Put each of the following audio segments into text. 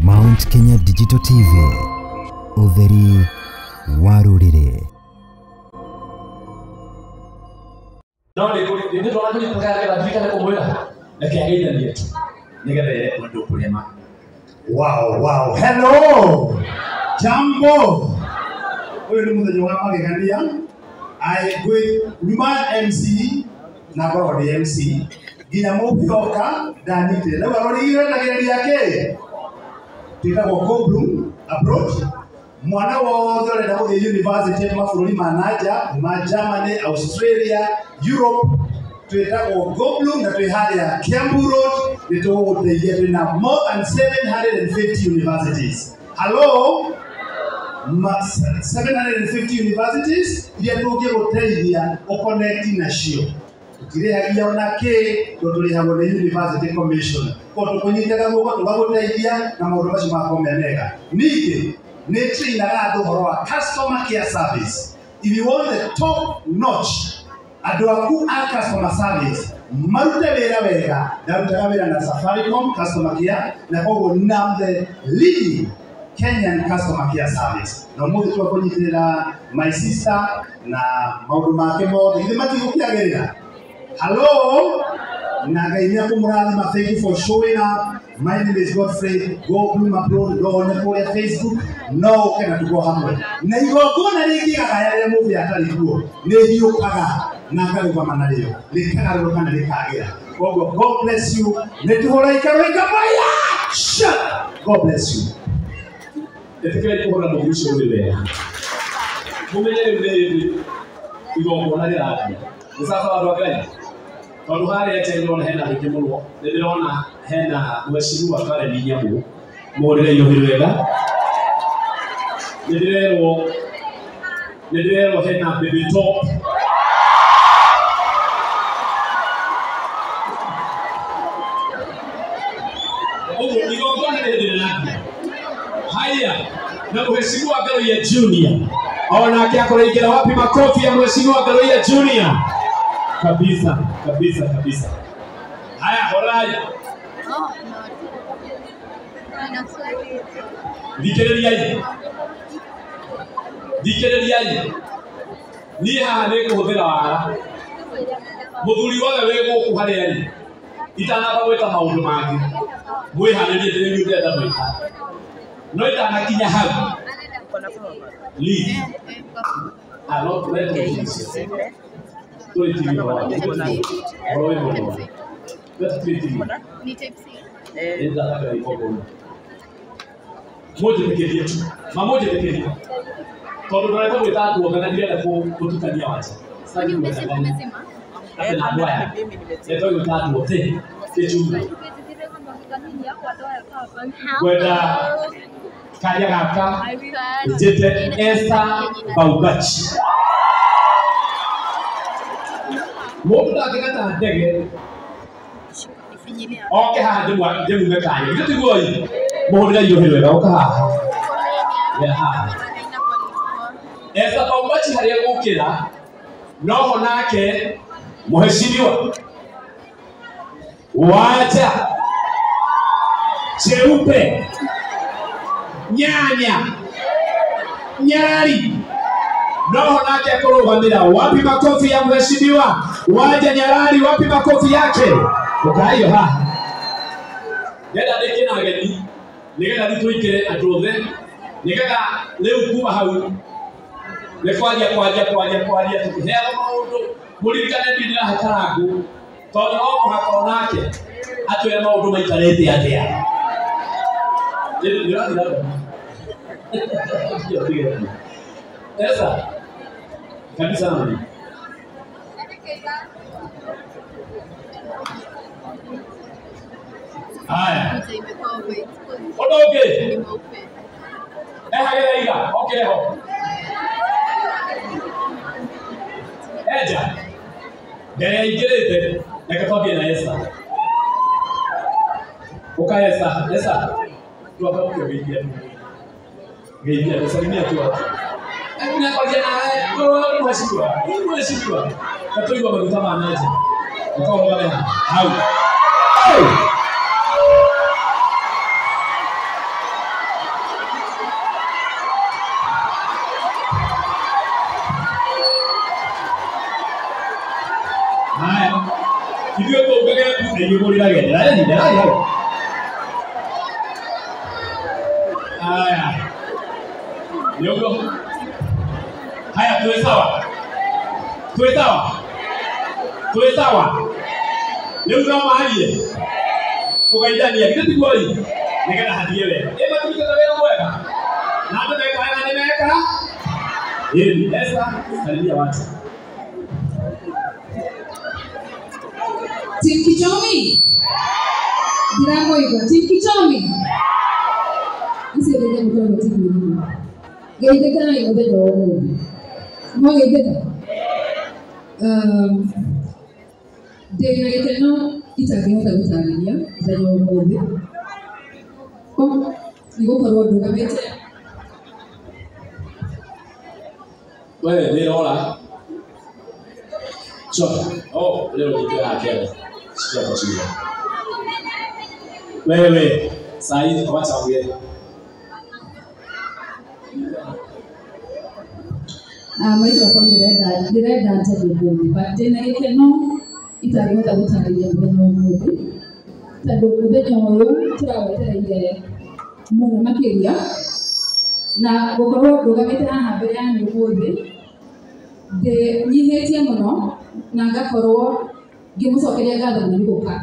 Mount Kenya Digital TV, ũtheri wa rũrĩrĩ. No nĩ tũrakĩrĩkana ndirikane kũmwĩra reke ageithanie tu nĩgetha ere ũndũ kũrema. Wow, wow. Hello. Jambo. Ũyũ nĩ mũthenya wa magegania. I gwĩ nyuma MC na ngoragwo ndĩ MC nginya mũngĩoka ndanyitire. Rĩu arorire na geria kĩ? Twĩtagwo Go Bloom Abroad. Mwana wothe ũrenda gũthiĩ university mabũrũri ma nanja, ma Germany, Australia, Europe, twĩtagwo Go Bloom na twĩ harĩa Kiambu Road, nĩ tũgũgũteithia. Twĩna more than 750 universities. Hello? 750 universities iria tũngĩgũteithia ũconnect nacio. Tũtirĩhagia ona kĩ, tondũ tũrĩhagwo nĩ University Commission. Koguo tũkũnyitaga guoko tũgagũteithia na maũndũ macio magakorwo me mega. Ningĩ nĩ trainaga andũ ũhoro wa customer care service. If you want the top notch, andũ aku a customer service marute wĩra wega, ndarutaga wĩra na Safaricom customer care, na koguo nam the leading Kenyan customer care service. Na ũmũthĩ twakũnyitĩrĩra my sister na maũndũ make mothe, githĩ matigũkĩagĩrĩra? Hello? Na Ngai nĩ akũmũrathima. Thank you for showing up. My name is Godfrey. Go Bloom Abroad. No one kũrĩa Facebook. No ũke na tuko hamwe. Na igongona rĩngĩgagaya rĩrĩa mũthĩ atarĩ kuo, nĩ hiũkaga na ngarũgama narĩo. Rĩkagarũrũka na rĩkagĩra. Koguo God bless you. Nĩ tũhũra ikarũika maya. Shut. God bless you. Ĩtĩkĩrai kũhũra mũthuri ũcio ũrĩ wega. Mũmenye rĩu nĩ hĩndĩ igongona rĩrathiĩ. Nĩ sasa andũ a Ngai. Tondũ harĩa nja ndĩrona hena aingĩ mũno, nĩ ndĩrona hena mheshimiwa Karen Nyamu, mũhũrĩre iũhĩ wega. Nĩ ndĩrerwo hena Baby Top. Ũguo igongona nĩ hĩndĩ rĩrathiĩ. Haya, na mheshimiwa Ngaruiya Junior onake akoraingĩra. Wapi makofi ya mheshimiwa Ngaruiya Junior? Kabisa kabisa kabisa. Haya, horai, thikĩrĩriai, thikĩrĩriai. Niĩ haha nĩ ngũhũthĩra wara. Mũthuri wothe wĩ gũkũ harĩa rĩ, itanamba gwĩka maũndũ mangĩ, mwĩharĩrie, ndĩrĩ ndĩrenda gwĩka, no itanakinya hau leave. Ah, no tũretwo tũrĩ TV ũhoro wĩ mũno tũrĩ TV. Ni type C. Nĩndataka igongona mũnjĩtĩkĩrie tu, mamũnjĩtĩkĩrie, tondũ ndorete gwĩta andũ othe na ndirenda gũtukania wanja. Kwani umesema umezima? Atĩ na andũ aya ndĩrenda gwĩta andũ othe kĩjumla. Ngwenda kanya gaka njĩte Esther Baubachi. Mũndũ ndangĩgata ndege oke haha ndĩmume kanya, githĩ tiguo? I mũhũrĩre iũhĩ wega. Ũka haha, ya haha Esther Baubachi harĩa gũkĩra noho nake mheshimiwa Waja Cheupe Nyanya Nyarari noho nake akũrũgamĩra. Wapi makofi ya mheshimiwa Waja Nyarari? Wapi makofi yake? Ũkaiyo haha ndenda ndĩkie na ageni nĩgetha rĩu tũingĩre andũ othe, nĩgetha rĩu kuma hau nĩ kwaria kwaria kwaria kwaria tũkĩheagwo maũndũ. Mũririkane ndĩ ndĩrahe Karangũ, tondũ no mũhaka onake atwĩre maũndũ maikarĩte atĩa. Nĩ ũrathiĩ na mbere. Esa kabisa nani. Haya, ũndũ ũngĩ ehagĩra okĩre ho eja mbere aingĩrĩte. Reke twambie na Esther. Ũka Esther. Esther, twamba ũkĩgeithia tu, geithia tu, salimia tu watu. Hebu nakwambia na wewe mheshimiwa, huyu mheshimiwa. Katoigwa maguta ma nanja. Ukawa hau. Hey! Ithuĩ tũngage na inyuĩ mũrĩrage. Ndĩrarĩ hau. Haya. Nĩ ũguo. Haya, twĩ sawa. Twĩ sawa. Twĩ sawa. Rĩu no marie. Kũgeithania, githĩ tiguo ĩ? Nĩgetha hathiĩ wega. Ĩ matirutĩte wĩra mwega. Na andũ meka wega nĩ meka. Ĩni, Esther, salimia watu. Team Kichomi. Ndĩramũigua. Team Kichomi. Icio nĩ mũkoragwo timu ĩno. Geithĩka na mũthenya wa ũmũthĩ. Mwageithĩka? Ndĩna gĩkeno itangĩhota gũtarĩria mũthenya wa ũmũthĩ. Nĩ gũkorwo ndũgamĩte. Wewe nĩ ĩrora. Coka. Oh, leo ndio yake. Sikia kwa chini. Wewe, saa hizi wacha ongea. Microphone ndĩrenda njarie ũmũthĩ, but ndĩna gĩkeno itangĩhota gũtarĩria mũthenya wa ũmũthĩ, tondũ mũthenya ũyũ tũrawetereire mũno makĩria, na gũkorwo ndũgamĩte haha mbere yanyu ũmũthĩ ndĩnyihĩtie mũno na ngakorwo ngĩmũcokeria ngatho nĩ gũka.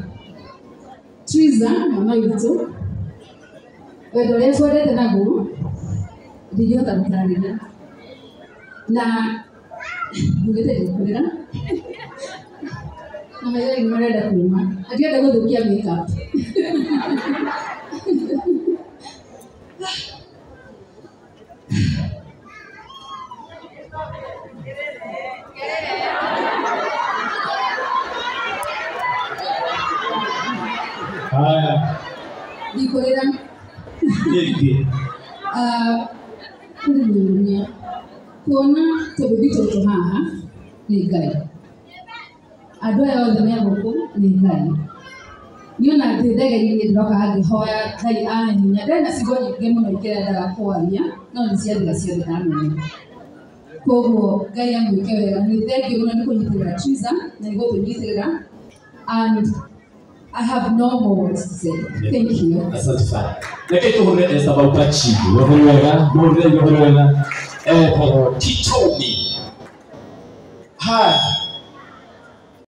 Triza mama witũ, wendo ũrĩa twendete naguo ndingĩhota gũtarĩria, na ndugĩte ndikũrĩra na maithori nĩ marenda kuma, na ndirenda gũthũkia makeup. Haya. Ndikũrĩra. Nĩkĩ? Kũrĩ kuona tũbĩbĩ tũtũ haha nĩ Ngai. Andũ aya othe me gũkũ nĩ Ngai. Niĩ ona ndĩ ndege-inĩ ndĩrokaga ngĩhoya Ngai ahe hinya. Ndĩrĩ na ciugo nyingĩ mũno ingĩrendaga kwaria, no nĩ ciathira ciothe ndamenya. Koguo Ngai amwĩke wega. Nĩ thengiũ mũno nĩ kũnyitĩrĩra Triza na nĩ gũtũnyitĩrĩra, and I have no more words to say. Thank you. Asante sana. Reke tũhũrĩre Esther Baukachi. Wahũrĩ wega, mũhũrĩre wahũrĩ wega. Etagwo Kichomi. Haya.